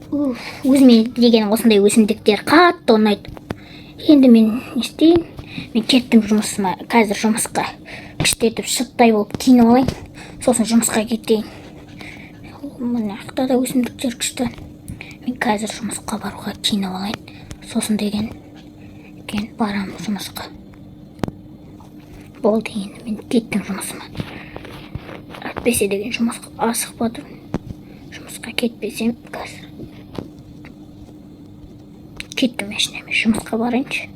Уф, өзіме деген осындай өсімдіктер қатты ұнайды. Енді мен не істейін? Мен кеттім жұмысыма, қазір жұмысқа. Күшті етіп шыттай болып киініп алайын. Сосын жұмысқа кетейін. Мына жақта да өсімдіктер күшті. Мен қазір жұмысқа баруға киініп алайын. Сосын деген кейін барамын жұмысқа. Болды, енді мен кеттім жұмысыма. Әйтпесе деген жұмысқа асығып жатырмын. Жұмысқа кетпесем қазір. Кеттім машинамен жұмысқа барайыншы.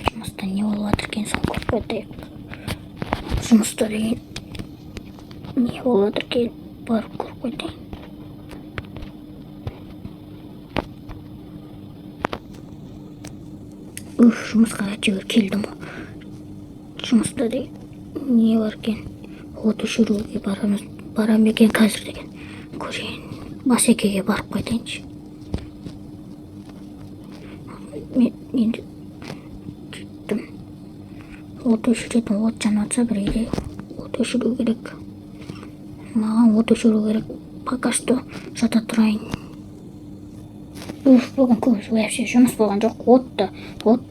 Жұмыста не болып жатыр екен, соны көріп қайтайық. Жұмыста деген не болып жатыр екен, барып көріп қайтайын. Уф, жұмысқа әйтеуір келдім ғой. Жұмыста деген не бар екен? От өшіруге барамыз, барам екен қазір деген. Көрейін. Басекеге барып қайтайыншы. Мен енді кеттім. От өшіретін, от жанып жатса бір үйде от өшіру керек. Маған от өшіру керек. Пока что жата тұрайын. Уф, бүгін көп вообще жұмыс болған жоқ. От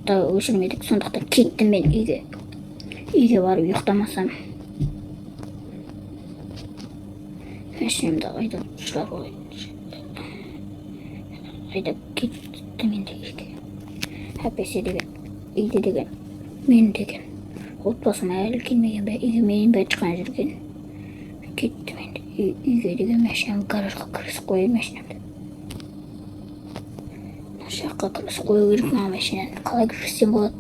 та өшірмедік. Сондықтан кеттім мен үйге. Үйге барып ұйықтамасам. Машинамды айдап шығарып алайын. Айдап кеттім енді үйге. Әйтпесе деген үйде деген мен деген отбасым әлі келмеген бе, үйге мен бе шыққан жүрген. Кеттім енді үйге деген машинамды гаражға кіргізіп қояйын машинамды. Мына жаққа кіргізіп қою керек мына машинаны. Қалай кіргізсем болады?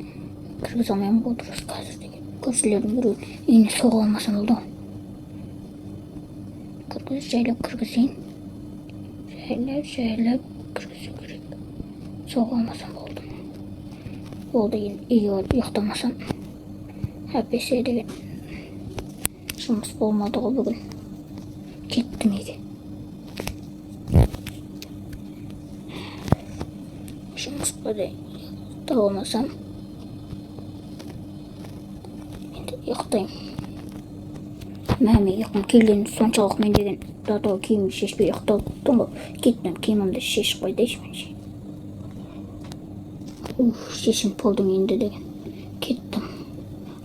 Кіргізе алмаймын ғой дұрыс қазір деген. Көршілердің біреу үйіне соға алмасам болды ғой. Кіргіз, жайлап кіргізейін. Жайлап, жайлап кіргізу керек. Соға алмасам болды. Болды, енді үйге барып ұйықтамасам. Әйтпесе деген жұмыс болмады ғой бүгін. Кеттім үйге. Жұмысқа да ұйықтап алмасам, енді ұйықтаймын. Мә, мен ұйқым келгені соншалық, мен деген до того киімімді шешпей ұйықтап тұрмын ғой. Кеттім, киімімді шешіп қайтайыншы мен. Уф, шешініп болдым енді деген. Кеттім.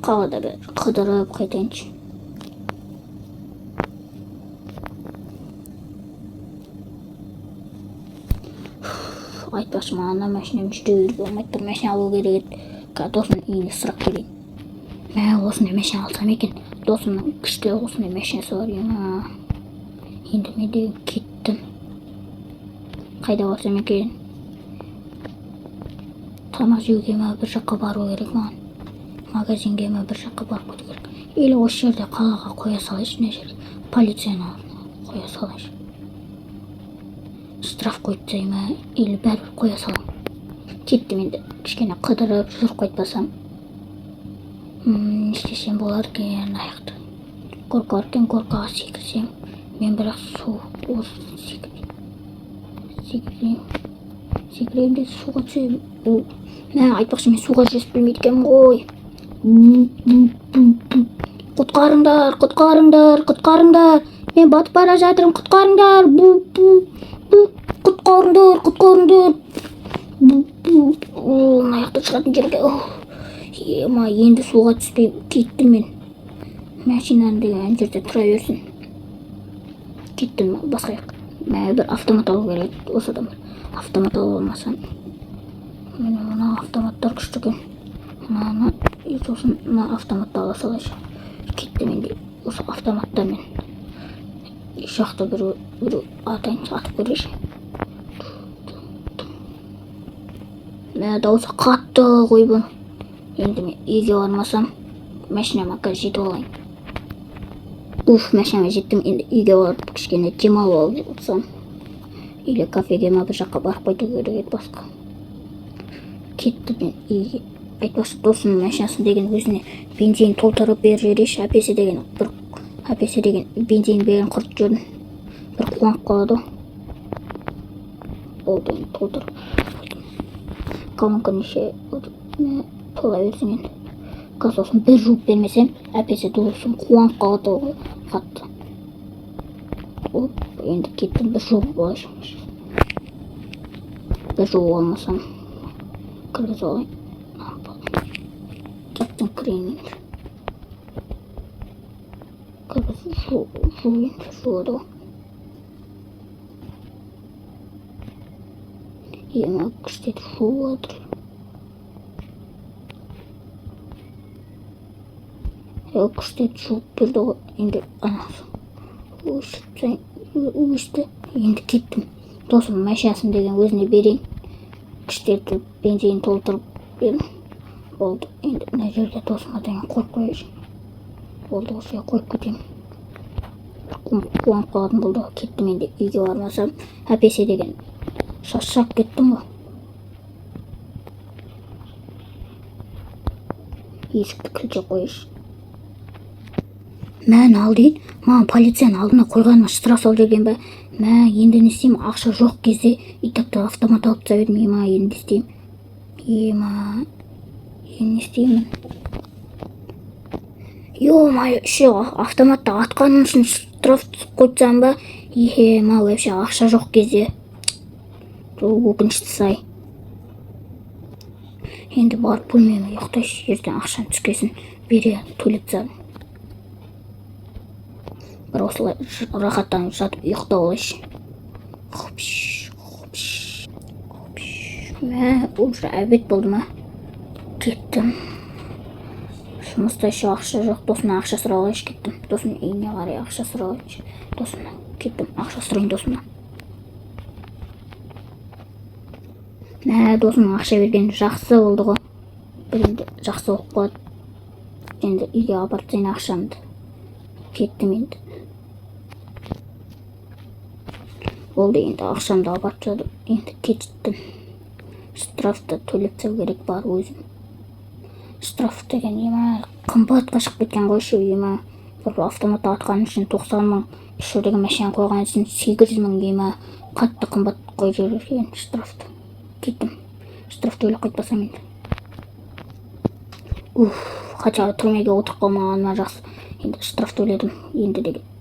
Қалада бір қыдырып қайтайыншы. Айтпақшы, маған ана машинам жүре беруге болмайды, бір машина алу керек еді. Қазір досымның үйіне сұрап келейін. Мә, осындай машина алсам екен. Досымның күшті осындай машинасы бар. Ема. Енді мен деген кеттім. Қайда барсам екен? Тамақ жеуге ма, бір жаққа бару керек маған. Магазинге ма, бір жаққа барып кету керек. Или осы жерде қалаға қоя салайыншы, мына жерге. Полицияның алдына қоя салайыншы. Штраф қойып тастай ма, или бәрібір қоя саламын. Кеттім енді, кішкене қыдырып жүріп қайтпасам. Не істесем болады екен аяқты? Горка бар екен, горкаға секірсем. Мен бірақ су осы секірейін. Секірейін де суға түсемін. Мә, айтпақшы, мен суға жүзіп білмейді екенмін ғой. Құтқарыңдар, құтқарыңдар, құтқарыңдар. Мен батып бара жатырмын, құтқарыңдар. Бу, бу, бу. Құтқарыңдар, құтқарыңдар. Бу, бу. О, мына жақта шығатын жерге. Ема, енді суға түспей кеттім мен. Машинаны деген ана жерде тұра берсін. Кеттім басқа жаққа. Мә, бір автомат алу керек осыдан бір. Автомат алып алмасам. Міне, мына автоматтар күшті екен. Мынаны, и сосын мына автоматты ала салайыншы. Кеттім енді осы автоматтармен. Жақта біреу біреу атайын, атып көрейінші. Мә, дауысы қатты ғой бұның. Енді мен үйге бармасам, машинама қазір жетіп алайын. Уф, машинама жеттім. Енді үйге барып кішкене демалып алып отырсам. Или кафеге ма, бір жаққа барып қайту керек еді басқа. Кеттім мен үйге. Айтпақшы, досымның машинасын деген өзіне бензин толтырып беріп жіберейінші. Әпесе деген бір, әпесе деген бензин бәрін құртып жібердім. Бір қуанып қалады ғой. Болды, енді толтырып. Колонка неше, мә, тола берсін енді. Қазір сосын бір жуып бермесем, әпесе досым қуанып қалады ғой қатты. Оп, енді кеттім, бір жуып алайыншы. Бір жуып алмасам, кіргізіп алайын. Кеттім, кірейін енді. Кіргізіп жу енді, жуады ғой. Ема, күштетіп жуып жатыр. Е, күштетіп жуып берді ғой. Енді анасы өшіп өшті. Енді кеттім. Досым машинасын деген өзіне берейін. Күштетіп бензин толтырып бердім. Болды. Енді мына жерде досыма деген қойып қояйыншы. Болды, осы жерге қойып кетейін. Қуанып қалатын болды. Кеттім енді, үйге бармасам, әпесе деген шаршап кеттім ғой. Есікті кілттеп қояйыншы. Мә, ал дейді. Маған полицияның алдына қойғаныма штраф салып жіберген ба? Мә, енді не істеймін? Ақша жоқ кезде и так та автомат алып тастап едім. Ема, енді не істеймін? Ема, енді не істеймін? Ё-моё, еще автоматты атқаным үшін штраф қойып тастаған ба? Ема, вообще ақша жоқ кезде. Өкініштісі ай. Енді барып бөлмеме ұйықтайыншы. Ертең ақшам түскесін бере төлеп тастадым. Бір осылай рахаттанып жатып ұйықтап алайыншы. Хопш, хопш, хопш. Мә, уже обед болды ма? Кеттім. Жұмыста еще ақша жоқ. Досымнан ақша сұрап алайыншы, кеттім. Досымның үйіне қарай ақша сұрап алайыншы. Досымнан кеттім, ақша сұрайын досымнан. Мә, досымның ақша бергені жақсы болды ғой. Бір енді жақсы болып қалады. Енді үйге апарып тастайын ақшамды. Кеттім енді. Болды, енді ақшамды апарып тастадым. Енді кеттім. Штрафты төлеп тастау керек бар өзім. Штраф деген ема қымбатқа шығып кеткен ғой еще, ема. Бір автомат атқан үшін 90 мың, еще деген машина қойған үшін 800 мың, ема. Қатты қымбат қойып жіберген штрафты. Кеттім. Штраф төлеп қайтпасам енді. Уф, хотя түрмеге отырып қалмағаныма жақсы. Енді штраф төледім. Енді деген